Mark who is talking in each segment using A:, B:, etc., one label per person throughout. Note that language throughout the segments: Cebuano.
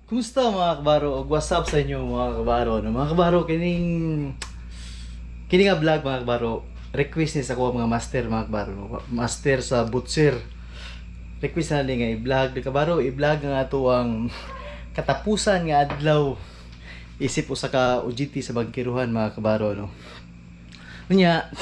A: Kumusta, mga kabaro? Og what's up sa inyo, mga kabaro? No, mga kabaro, kining kini nga vlog, mga kabaro, request ni sa kuha mga master, mga kabaro, no? Master sa butcher. Request na ni nga i-vlog, di kabaro, i-vlog nga ato ang katapusan nga adlaw isip usa ka OGT sa bangkiruhan, mga kabaro, no. Unya,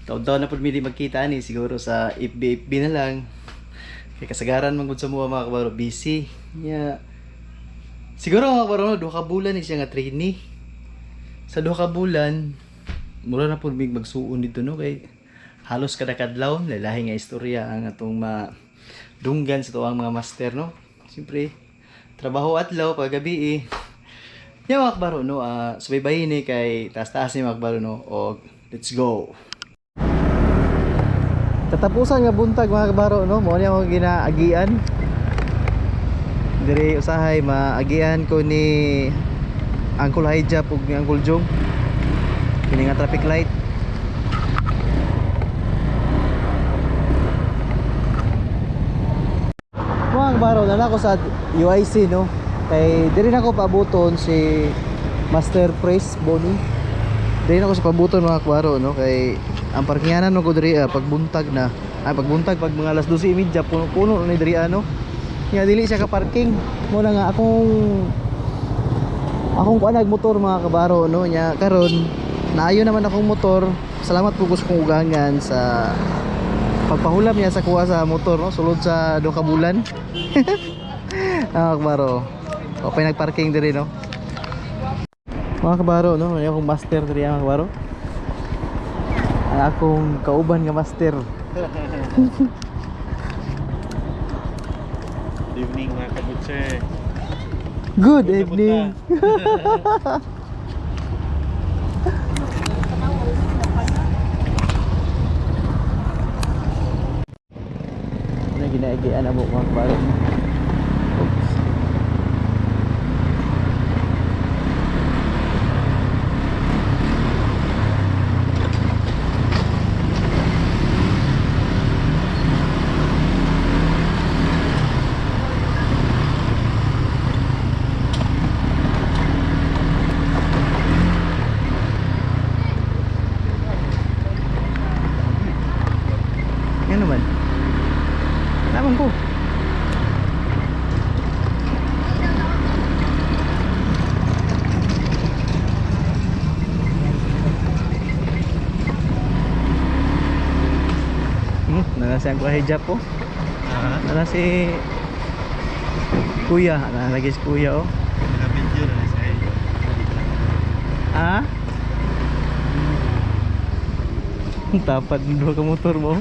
A: taon-taon na pud mi di magkita ni, siguro sa FB FB na lang. Kay kasagaran man gud sa mga kabaro, busy. Nya, siguro, mga kabaro, no, 2 ka bulan ni siya nga trainee. Sa 2 ka bulan, mura na pud mig magsuon dito, no, kay halos kada kadlaw lalahi nga istorya ang atong madunggan sa tuang mga master, no. Siyempre, trabaho adlaw, paggabi eh. Nya, mga kabaro, no, subaybayin ni kay taas-taas ni, mga kabaro, no, og let's go. Katapusan nga buntag, mga kabaro, no, mo ni ako ginaagian. Dire usahay maagian ko ni Uncle Hijab ug ni Uncle Jong. Kini nga traffic light. Mga kabaro, na ako sa UIC, no. Kay diri na ko paabuton si Master Praise Boni. Diri na ko sa pabuton, mga kabaro, no, kay ang parkinganan no ko diri pagbuntag na. Ay, pagbuntag, pag mga alas 12:30, puno-puno na ni diri ano. Nga dili siya ka parking. Mo na nga akong akong kuan motor, mga kabaro, no. Nya karon naayo naman akong motor. Salamat po ko sa kong ugangan sa pagpahulam niya sa kuha sa motor, no, sulod sa 2 ka bulan. Mga kabaro. Okay, nagparking diri, no. Mga kabaro, no, ano akong master diri, mga kabaro. Ang akong kauban nga master.
B: Good evening, mga kabutse.
A: Good evening. Ano ginaagian amo, mga kabaro? Oops. Yan naman. Naman ko. Nana si Uncle Hijab po. Nana si Kuya. Nana lagi si Kuya oh.
B: Video na sa
A: Ah? Tapat ng dua ka motor mo.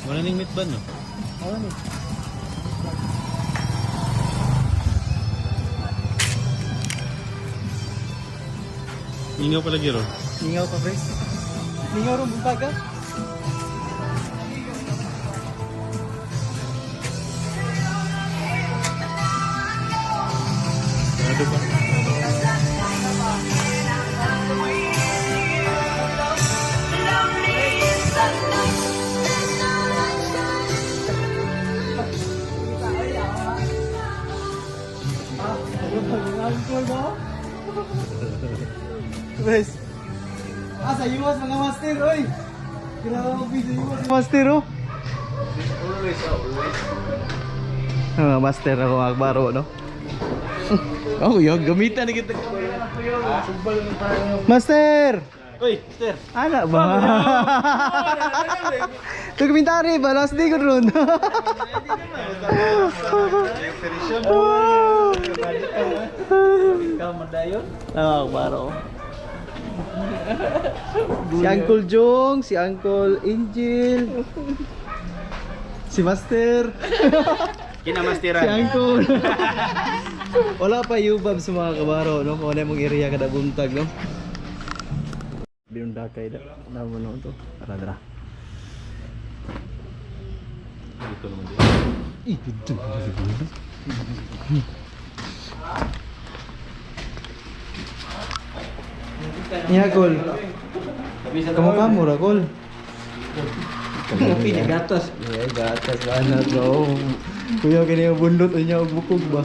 B: Wala ning meat ban, no?
A: Ano ni?
B: Ingaw pala giro.
A: Lingaw pa, pre. Lingaw ron buntag ah.
B: Sarado pa.
A: Guys. Ah, sa iwas mga master, oy. Grabe sa iwas. Master, oh.
B: Always, always.
A: Mga master ako, mga baro, no? Oh, yung gamitan na kita. Master!
B: Uy, Mister!
A: Ana ba? Dokumentary ba? Last day ko ron.
B: Ikaw madayon?
A: Ah, baro. Si Uncle Jong, si Uncle Angel, si Master,
B: Kinamastiran.
A: si Uncle. Wala pa yubab sa mga kabaro, no? Kung ano mong area kada buntag, no? Binundakay da. Namo no to. Tara tara.
B: Dito naman din.
A: Ih, dito. Ya, Kol. Kamu kamu ra, Kol.
B: Kapi ni gatas.
A: Yeah, gatas ba na bro. Kuya kini yung bundot unya og bukog ba.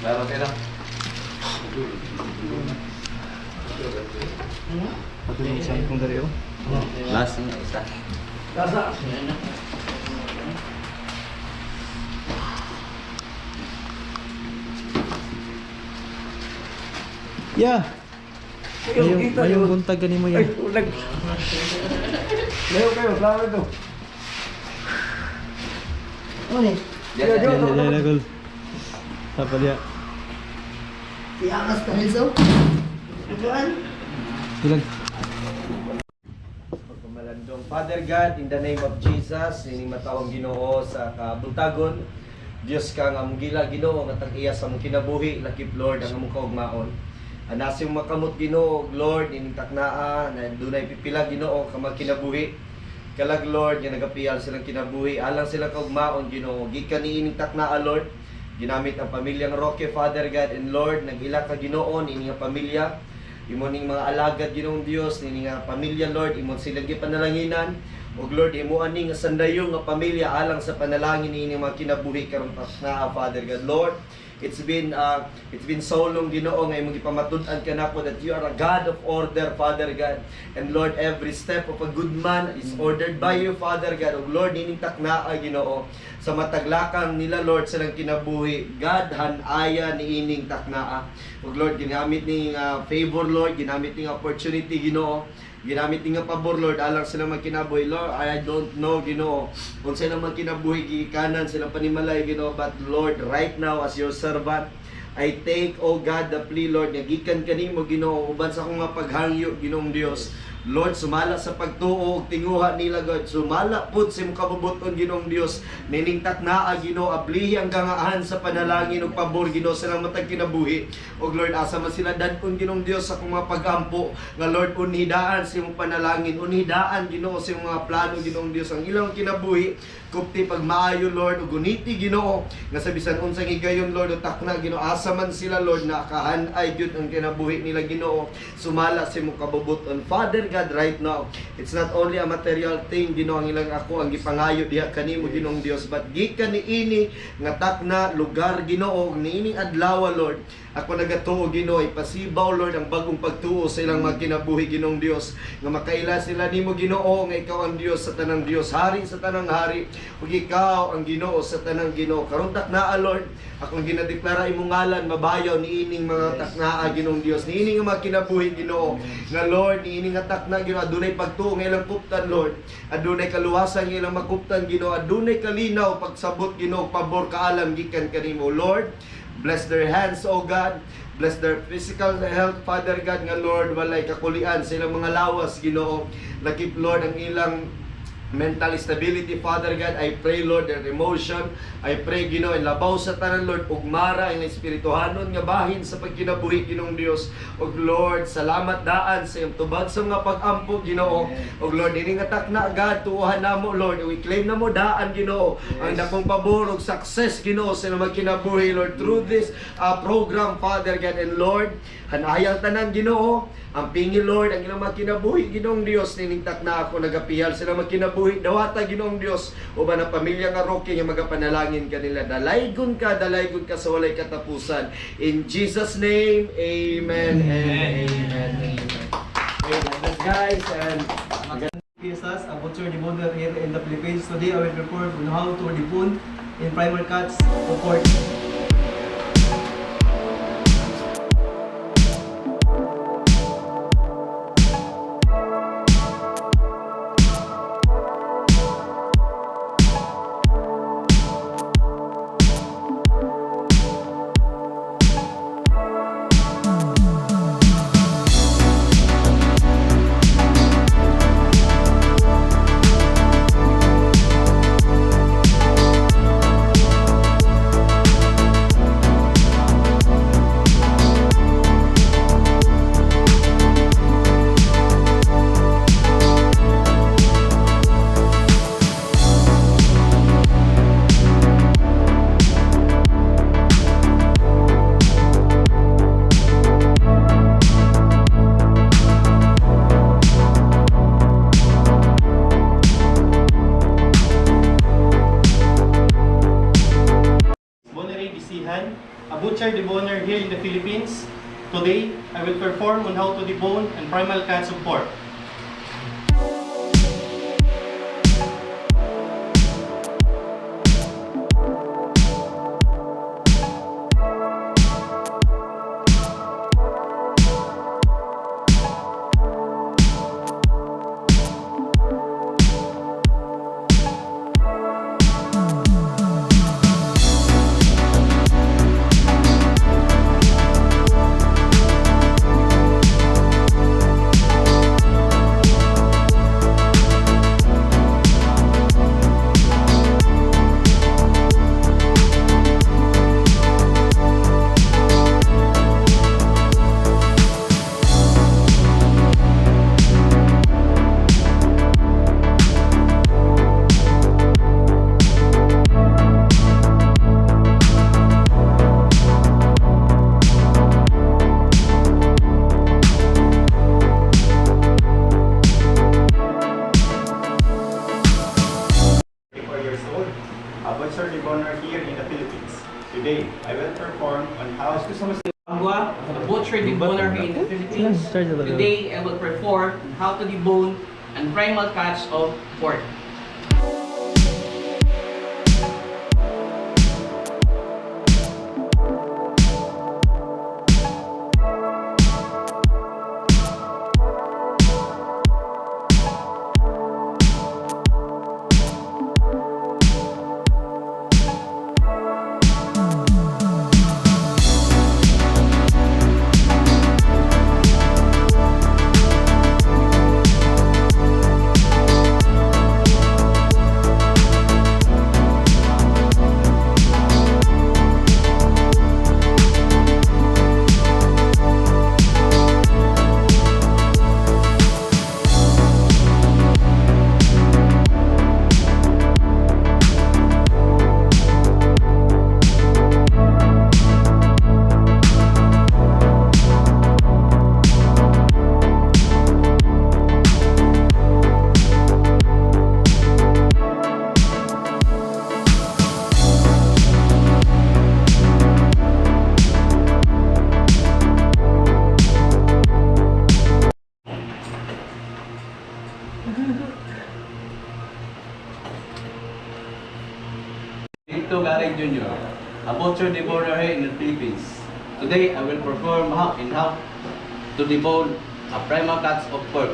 B: Laro sila.
A: Ato yung isang kong dari oh.
B: Last na isa.
A: Yeah. Mayong, mayong buntag gani mo yan.
B: Ulag. Layo kayo, flower to.
A: Yan, yan, yan, Kol. Tapal ya.
C: Tiyakas ka rin, so.
A: Ilan?
D: Pagpamalandong Father God, in the name of Jesus, ining matawang Ginoo sa kabuntagon. Dios ka nga among gila Ginoo nga tag-iya sa among kinabuhi, lakip Lord ang among kaugmaon. Anasing makamot Ginoo, Lord, ining taknaa na dunay pipila Ginoo ka mga kinabuhi. Kalag Lord nga nagapiyal silang kinabuhi, alang silang kaugmaon Ginoo. Gikan niining taknaa Lord, ginamit ang pamilyang Roque, Father God and Lord, nagila ka Ginoo niini nga pamilya. Imo ning mga alagad Ginoong Dios, nini nga pamilya Lord, imo silang gipanalanginan. Ug Lord, imo ani nga sandayong nga pamilya alang sa panalangin niini mga kinabuhi karong naa, Father God. Lord, it's been so long, Ginoo, nga imong gipamatud-an kanako that you are a God of order, Father God. And Lord, every step of a good man is ordered by you, Father God. Ug Lord, nining taknaa Ginoo sa mataglakan nila Lord silang kinabuhi. God, hanaya niining taknaa. Ug Lord, ginamit ni nga favor Lord, ginamit ni nga opportunity Ginoo. Ginamit ni nga pabor Lord alang sila magkinabuhi Lord. I don't know Ginoo kung sila magkinabuhi gikanan silang panimalay Ginoo, but Lord, right now as your servant I take, O God, the plea, Lord, nga gikan kanimo Ginoo uban sa akong mga paghangyo Ginoong Dios. Lord, sumala sa pagtuo ug tinguha nila God. Sumala pud sa imong kabubuton Ginoong Dios. Nining taknaa Ginoo, ablihi ang gangaan sa panalangin ug pabor Ginoo sa ilang matag kinabuhi. Ug Lord, asa man sila dadon Ginoong Dios sa akong mga pagampo nga Lord, unhidaan sa imong panalangin, unhidaan Ginoo sa imong mga plano Ginoong Dios ang ilang kinabuhi. Kupti pagmaayo Lord ug guniti Ginoo nga sa bisan unsang higayon Lord ug takna Ginoo, asa man sila Lord nakahanay gyud ang kinabuhi nila Ginoo sumala sa imong kabubuton. Father God, right now, it's not only a material thing Ginoo ang ilang ako ang gipangayo diha kanimo Ginoong Dios, but gikan niini nga takna lugar Ginoo ug niining adlaw Lord, ako nagatuo Ginoo, ipasibaw Lord ang bagong pagtuo sa ilang mga kinabuhi Ginoong Dios, nga makaila sila nimo Ginoo nga ikaw ang Dios sa tanang Dios, hari sa tanang hari, ug ikaw ang Ginoo sa tanang Ginoo. Karong taknaa Lord, akong ginadeklara imong ngalan mabayaw niining mga taknaa Ginoong Dios, niining nga mga kinabuhi Ginoo, nga Lord niining nga takna Ginoo adunay pagtuo nga ilang kuptan Lord, adunay kaluwasan nga ilang makuptan Ginoo, adunay kalinaw pagsabot Ginoo, pabor kaalam gikan kanimo Lord. Bless their hands, O God. Bless their physical health, Father God, nga Lord, walay kakulian sa ilang mga lawas, Ginoo. Lakip, Lord, ang ilang mental stability, Father God. I pray, Lord, their emotion. I pray, Ginoo, and labaw sa tanan, Lord, ugmara ang espirituhanon nga bahin sa pagkinabuhi, Ginoong Dios. Ug Lord, salamat daan sa iyong tubag sa mga pag-ampo, Ginoo. Ug Lord, ini nga takna, God, tuohan namo, Lord. We claim namo daan, Ginoo, ang dakong pabor ug success, Ginoo, sa ilang kinabuhi, Lord, through this program, Father God. And Lord, hanayang tanan, Ginoo, ang pingi Lord, ang ilang mga kinabuhi, Ginoong Dios, nining takna ako nagapihal sila mga kinabuhi, dawata Ginoong Dios, uban ang pamilya nga Roque nga magapanalangin kanila. Dalaygon ka sa walay katapusan. In Jesus' name, amen and amen. Amen. Amen. Guys, and
A: Fiestas, a butcher deboner here in the Philippines. Today I will report on how to debone in primer cuts of pork.
E: butcher deboner here in the Philippines. Today, I will perform on how to debone and primal cuts of pork.
F: 34 years old, a butcher deboner here in the Philippines. Today, I will perform on how
G: Agua, a butcher deboner here in the Philippines. Today, I will perform how to debone and primal cuts of pork.
B: Dito Garing Jr., a butcher deboner here in the Philippines. Today, I will perform how to debone a primal cuts of pork.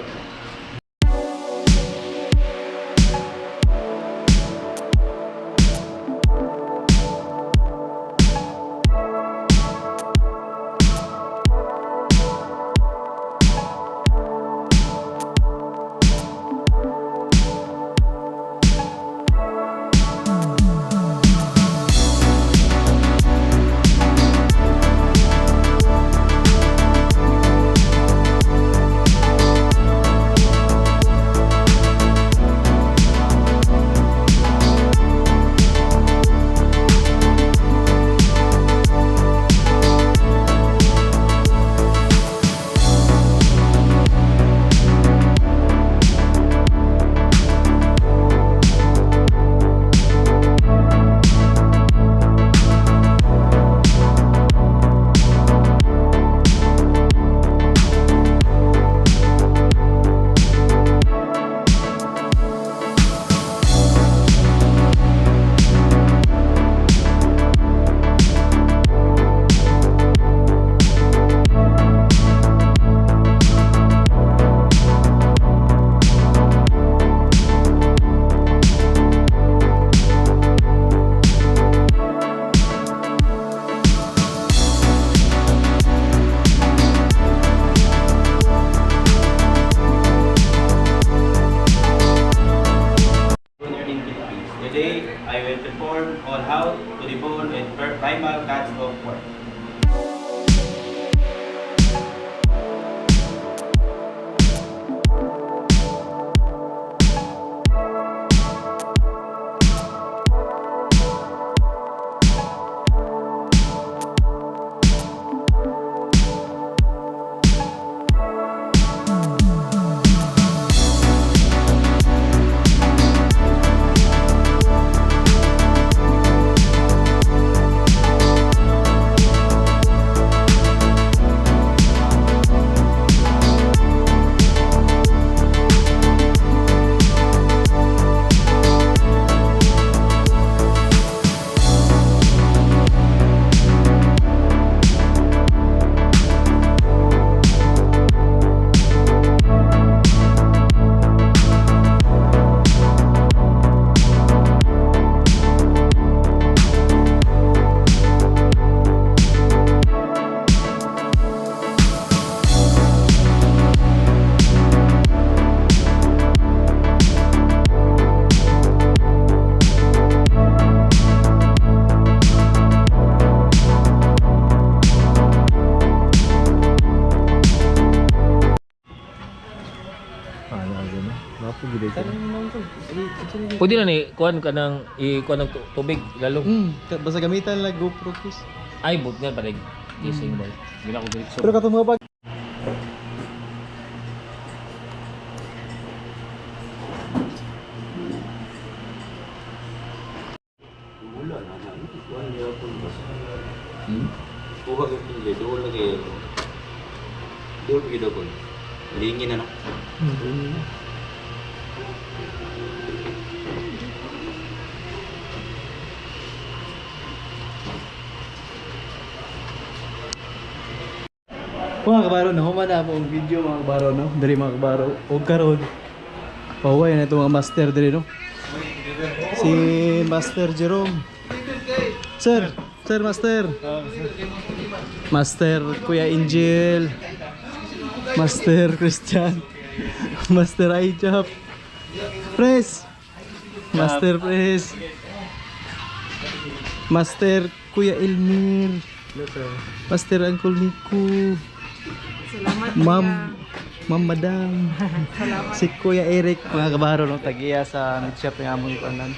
H: Pwede na ni kuan ka ng i-kuan ng tubig lalong.
A: Basta gamitan lang GoPro case.
H: Ay but nga panig. Gising ba. Gina ko diretso.
A: Pero katong mga bag.
B: Wala na na. Kuan niya po ba? Kuha ko pili dool lagi. Dool pigi dool. Lingin na na.
A: Mga kabaro, nahuman na ang video mga kabaro, no? Diri mga kabaro, og karon. Pahuway na itong mga master diri, no? Si Master Jerome. Sir, Sir Master. Master Kuya Angel. Master Christian. Master Aijap. Pres. Master Pres. Master Kuya Elmir. Master Uncle Nico. Ma'am, Ma'am Madam. Si Kuya Eric, mga kabaro, no, tagiya sa meat shop ng among ikuanan.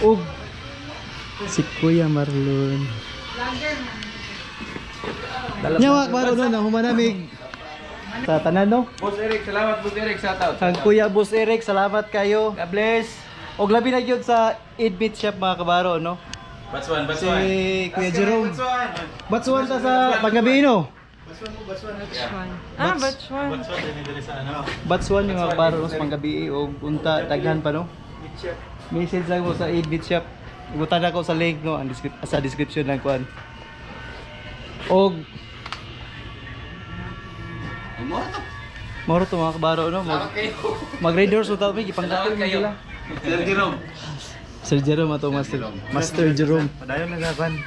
A: Ug si Kuya Marlon. Nya mga kabaro, no, nahumanamig. Sa tanan, no?
B: Boss Eric, salamat Boss Eric, shout out.
A: Kang Kuya Boss Eric, salamat kayo. God bless. Og labi na gyud sa 8 Bit Shop mga kabaro, no?
B: Batsuan,
A: Si Kuya Jerome. Batsuan ta sa panggabi, no?
I: Ah, batch one.
A: Batsuan yung mga kabaro sa panggabi og unta daghan pa, no? Message lang mo sa 8 Bit Shop. Ibutan ako sa link no, ang sa description ng kuan. Og Moro to mga kabaro no. Mag Raiders utaw mi gipanggatol mi
B: kayo.
A: sila.
B: Sir Jerome.
A: Sir Jerome ato Master. Master Jerome.
F: Padayon na gaban.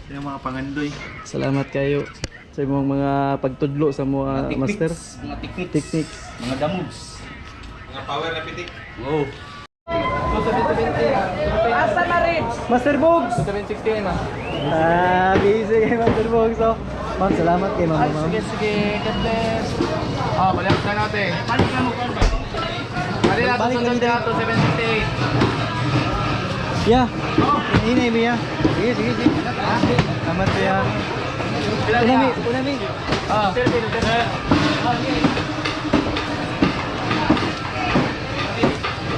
F: Yung mga pangandoy.
A: Salamat kayo sa imong mga pagtudlo sa mga master.
B: Mga techniques.
A: Techniques.
B: Mga damugs.
F: Mga power na pitik.
B: Wow.
I: Asa na ribs?
A: Master Bogs!
G: 716 na.
A: Ah, busy kay Master Bogs. Oh. Ma'am, salamat kay ma'am. Ma'am.
G: Sige, sige. God bless. Ah, balik na natin. Balik na mo Balik na
A: Balik
G: sunod
A: lang
G: na to 768.
A: Yeah. Hinay mo ya. Sige, sige, sige. Salamat kuya. Unami, unami.
G: Ah.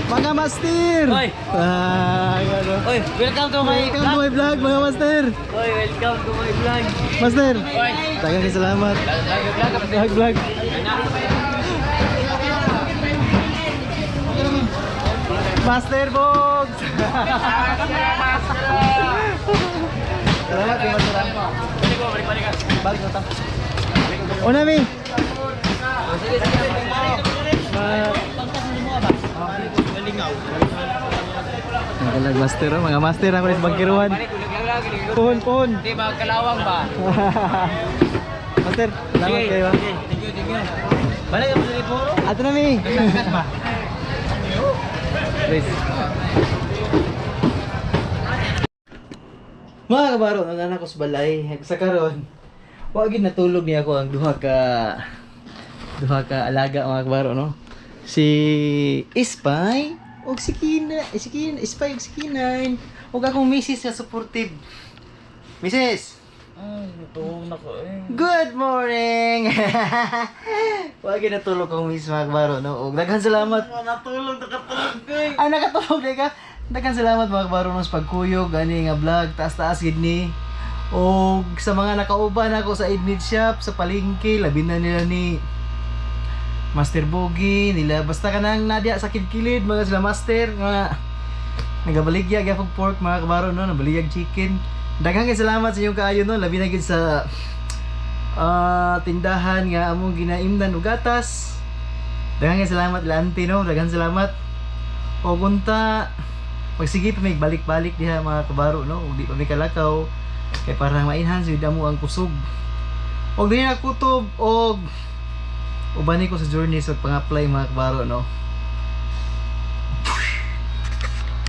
A: Mga master!
G: Oy!
A: Ah, ano.
G: Oy, welcome to my
A: Welcome to my vlog, mga master!
G: Oy, welcome to my vlog.
A: Master! Daghang kay salamat.
G: Vlog,
A: Vlog,
G: vlog.
A: vlog. Master Bogs! Salamat, kay Master. Balik na ta. Unami! Mga master, oh. Mga master ako sa bangkiruan. Pohon, pohon.
G: Di ba kalawang ba?
A: Master, salamat kayo. ah.
G: Thank you, thank you. Balik ka sa puro.
A: Ato na mi. Please. Mga kabaro, nandana ko sa balay. Sa karon, wa gid natulog niya ako ang duha ka alaga mga kabaro no. Si Ispay og si Kina, eh, si Kina, Ispay og si Kinain og akong misis nga supportive. Misis,
H: Ay, natuog na ko eh.
A: Good morning! Wag natulog kong miss mga kabaro, no? Og daghan salamat.
H: Natulog, nakatulog ko eh.
A: Ay, nakatulog na ka. Daghan salamat mga kabaro no, sa pagkuyog, ani nga vlog, taas-taas gid ni. Og sa mga nakauban ako sa Edmit Shop, sa palengke, labi na nila ni Master Bogie, nila basta ka nang nadya sa kilid mga sila master nga nagabaligya gyapon pork mga kabaro no, nabaligyag chicken. Daghang kay salamat sa inyong kaayo no, labi na gid sa tindahan nga among ginaimnan og gatas. Daghang kay salamat la auntie no, daghang salamat. O kunta magsige pa may balik-balik diha mga kabaro no, ug di pa may kalakaw kay para ma-enhance yun amo ang kusog. Og dili na kutob og ubani ko sa journey sa pang-apply mga kabaro no.